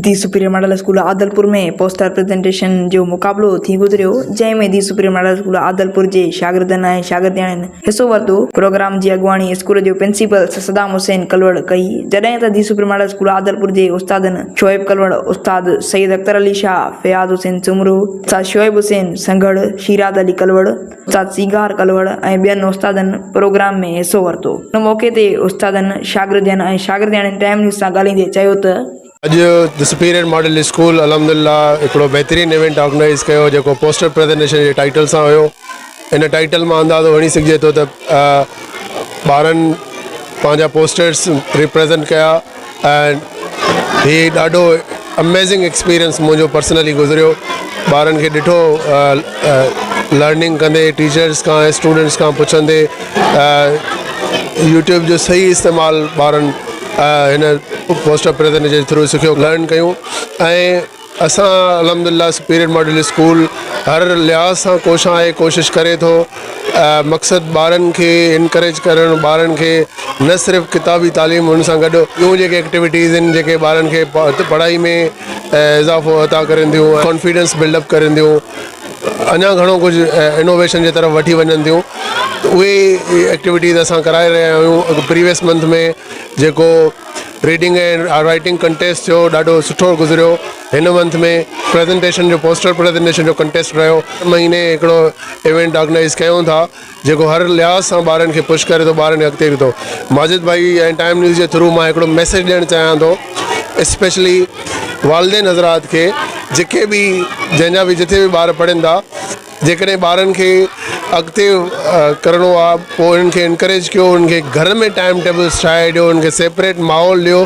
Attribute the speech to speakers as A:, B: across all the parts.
A: The superior model school Adilpur ۾ poster presentation جو مقابلو ٿي گذريو، جنهن ۾ the superior model school Adilpur جي شاگردن ۽ شاگردياڻين حصو ورتو. پروگرام جي اڳواڻي اسڪول جو پرنسپل صدام حسين ڪلوڙ ڪئي، جڏهن ته the superior model school Adilpur جي استادن شعيب ڪلوڙ، استاد سيد اختر علي شاهه، فياض حسين سومرو، استاد شعيب حسين سنگهڙ، شيراز علي ڪلوڙ، استاد سينگار ڪلهوڙ ۽ ٻين استادن پروگرام ۾ حصو ورتو. ان موقعي تي استادن، شاگردين ۽ شاگردياڻين ٽائيم نيوز سان ڳالهائيندي چيو ته.
B: اڄ the superior model school الحمدلله هڪڙو بهترين ايونٽ آرگنائيز ڪيو جيڪو پوسٽر پريزنٽيشن جي ٽائيٽل سان هيو ان ٽائيٽل مان اندازو هڻي سگهجي ٿو ته ٻارن پنهنجا پوسٽرس ريپريزنٽ ڪيا ۽ هي ڏاڍو اميزنگ ايڪسپيرينس منهنجو پرسنلي گذريو ٻارن کي ڏٺو لرننگ ڪندي ٽيچرس کان اسٽوڊنٽس کان پڇندي يوٽيوب جو صحيح استعمال ٻارن هن پوسٽر پريزنٽيشن جي ٿرو سکيو لرن ڪيون ۽ اسان الحمد لله سپيريئر ماڊل اسڪول هر لحاظ سان ڪوشان آهي ڪوشش ڪري ٿو مقصد ٻارن کي انڪريج ڪرڻ ٻارن کي نه صرف ڪتابي تعليم ان سان گڏ ٻيون جيڪي ايڪٽيوٽيز آهن جيڪي ٻارن کي پڙهائي ۾ اضافو عطا ڪرين ٿيون ڪانفيڊنس بلڊ اپ ڪرين ٿيون اڃا گهڻو ڪجهه انوويشن جي طرف وٺي وڃن ٿيون ته اهي ايڪٽيوٽيز اسان ڪرائي رهيا آهيون پريويس منٿ ۾ جيڪو ريڊنگ ۽ رائٽنگ ڪنٽيسٽ ٿيو ڏاڍو سٺو گذريو هن منٿ ۾ پريزنٽيشن جو پوسٽر پريزنٽيشن جو ڪنٽيسٽ رهيو هر مهيني هڪڙو ايونٽ آرگنائيز ڪيون ٿا جيڪو هر لحاظ سان ٻارن کي پش ڪري ٿو ٻارن کي اڳتي ٿو ماجد ڀائي ۽ ٽائيم نيوز جي ٿرو مان هڪڙو ميسيج ڏيڻ چاهيان ٿو اسپيشلي والدين حضرات کي جيڪي به جنهن جا به جٿي به ٻار پڙهن ٿا جيڪڏهن ٻارن کي اڳتي ڪرڻو آ پوء انهن کي انڪريج ڪيو انهن کي گهر ۾ ٽائيم ٽيبلس ٺاهي ڏيو انهن کي سيپريٽ ماحول ڏيو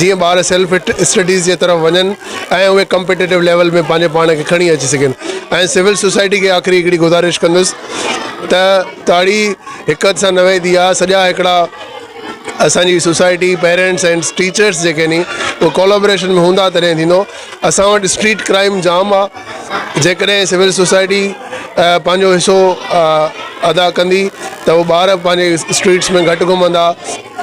B: جيئن ٻار سيلف اسٽڊيز جي طرف وڃن ۽ اهي ڪمپيٽيٽو ليول ۾ پنهنجي پاڻ کي کڻي اچي سگهن ۽ سول سوسائٽي کي آخري هڪڙي گذارش ڪندس ته تاڙي هڪ هٿ سان نه ويندي آ سڄا هڪڙا اسان جي سوسائٽي پيرنٽس ۽ ٽيچرس جيڪي ني اهي ڪولابريشن ۾ هوندا تڏهن ٿيندو اسان وٽ اسٽريٽ ڪرائيم جام آ جيڪڏهن سول سوسائٽي پنهنجو حصو ادا ڪندي ته هو ٻار پنهنجي اسٽريٽس ۾ گهٽ گهمندا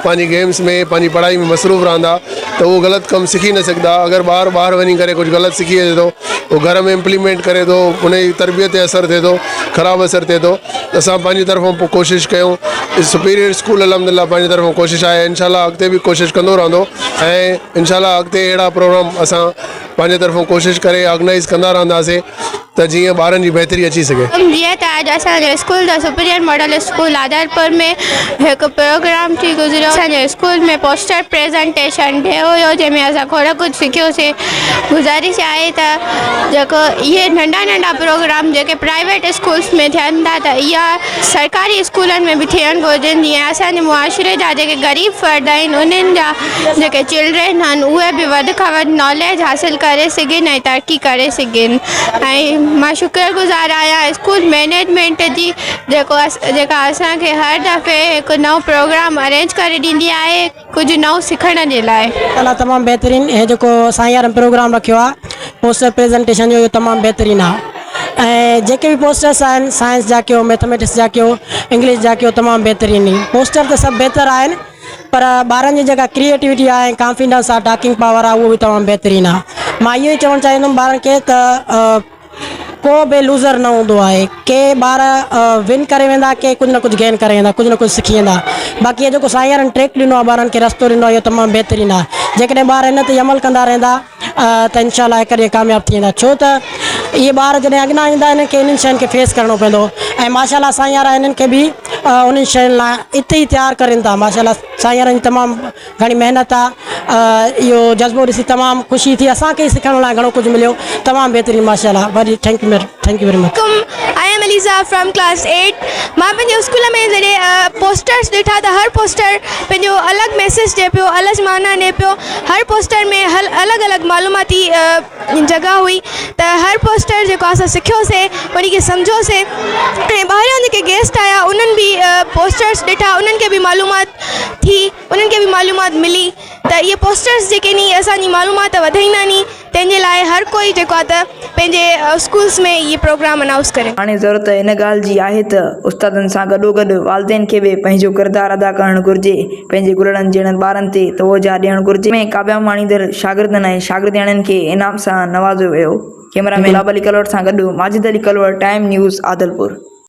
B: پنهنجي گيمس ۾ پنهنجي پڙهائي ۾ مصروف رهندا ته اهو غلط ڪم سکي نه سگهندا اگر ٻار ٻاهر وڃي ڪري ڪجهه غلط سکي اچي ٿو اهو گهر ۾ امپليمينٽ ڪري ٿو ان جي تربيت تي اثر ٿئي ٿو خراب اثر ٿئي ٿو ته اسان پنهنجي طرفون پوء ڪوشش ڪيون سپيريئر اسڪول الحمد لله پنهنجي طرفون ڪوشش آهي انشاء الله اڳتي به ڪوشش ڪندو رهندو ۽ انشاء الله اڳتي اهڙا پروگرام اسان پنهنجي طرفون ڪوشش ڪري آرگنائيز ڪندا رهنداسين ته جيئن ٻارن جي بهتري اچي سگهي.
C: جيئن ته اڄ اسان جو اسڪول جو سپيريئر ماڊل اسڪول آدرپور ۾ هڪ پروگرام ٿي گذريو اسان جو اسڪول ۾ پوسٽر پريزنٽيشن ڊي هيو جنهن ۾ اسان کوڙ ڪجهه سکيوسين گذارش آهي ته جيڪو اهي ننڍا ننڍا پروگرام جيڪي پرائيويٽ اسڪولس ۾ ٿين ٿا ته اها سرڪاري اسڪولن ۾ به ٿيڻ گهرجن جيئن اسان جي معاشري جا جيڪي غريب فرد آهن انهن جا جيڪي چلڊرين آهن اهي به وڌ کان وڌ ناليج حاصل ڪري سگهن ۽ ترقي ڪري سگهن ۽ مان شڪر گذار آهيان اسڪول مئنيجمينٽ جي جيڪو جيڪا اسان کي هر دفعي هڪ نئون پروگرام ارينج ڪري ڏيندي آهي ڪجهه نئون سکڻ جي لاء.
D: الله تمام بهترين هي جيڪو سائين وارن پروگرام رکيو آ پوسٽر پريزنٽيشن جو اهو تمام بهترين آ ۽ جيڪي به پوسٽرس آهن سائنس جا ڪيو ميٿميٽڪس جا ڪيو انگلش جا ڪيو تمام بهترين پوسٽر ته سڀ بهتر آهن پر ٻارن جي جيڪا ڪريئيٽوٽي آهي ۽ ڪانفيڊنس آهي ٽاڪنگ پاور آهي اهو به تمام بهترين آهي مان اهو ئي چوڻ چاهيندم ٻارن کي ته ڪو به لوزر نه هوندو آهي ڪي ٻار ون ڪري ويندا ڪي ڪجهه نه ڪجهه گين ڪري ويندا ڪجهه نه ڪجهه سکي ويندا باقي اهو جيڪو سائين وارن ٽريڪ ڏنو آهي ٻارن کي رستو ڏنو آهي اهو تمام بهترين آهي جيڪڏهن ٻار ان تي عمل ڪندا رهندا ته انشاء الله هڪ ڏينهن ڪامياب ٿي ويندا ڇو ته اهي ٻار جڏهن اڳنا ايندا انهن کي انهن شين کي فيس ڪرڻو پوندو ۽ ماشاء الله سائين وارا انهن کي به انهن شين لاء اتي ئي تيار ڪرين ٿا ماشاء الله سائين وارن جي تمام گهڻي محنت آ اهو جذبو ڏسي تمام خوشي ٿي اسان کي سکڻ لاء گهڻو ڪجهه مليو تمام بهترين ماشاء الله وري thank you thank you very much.
C: I am Aliza from class 8 مان پنهنجي اسڪول ۾ جڏهن پوسٽرس ڏٺا ته هر پوسٽر پنهنجو الڳ ميسيج ڏئي پيو الڳ معنيٰ ڏئي پيو هر پوسٽر ۾ الڳ الڳ معلوماتي جڳهه هئي ته هر پوسٽر جيڪو اسان سکيوسي ان کي سمجهيوسي ۽ ٻاهريان جيڪي گيسٽ آيا انهن به پوسٽرس ڏٺا انهن کي به معلومات ٿي انهن کي به معلومات ملي ته اهي پوسٽرس جيڪي ني اسان جي معلومات وڌائيندا ني.
E: تنهن جي لاء هر ڪوئي جيڪو آهي ته پنهنجي اسڪولس ۾ اهي پروگرام انائونس ڪري.
A: هاڻي ضرورت ان ڳالهه جي آهي ته استادن سان گڏوگڏ والدين کي به پنهنجو ڪردار ادا ڪرڻ گهرجي، پنهنجي گلڙن جهڙن ٻارن تي توجهه ڏيڻ گهرجي. ۾ ڪاميابي ماڻيندڙ شاگردن ۽ شاگردياڻين کي انعام سان نوازيو ويو. ڪئميرا مين گلاب علي ڪلوڙ سان گڏ ماجد علي ڪلوڙ، ٽائيم نيوز، عادلپور.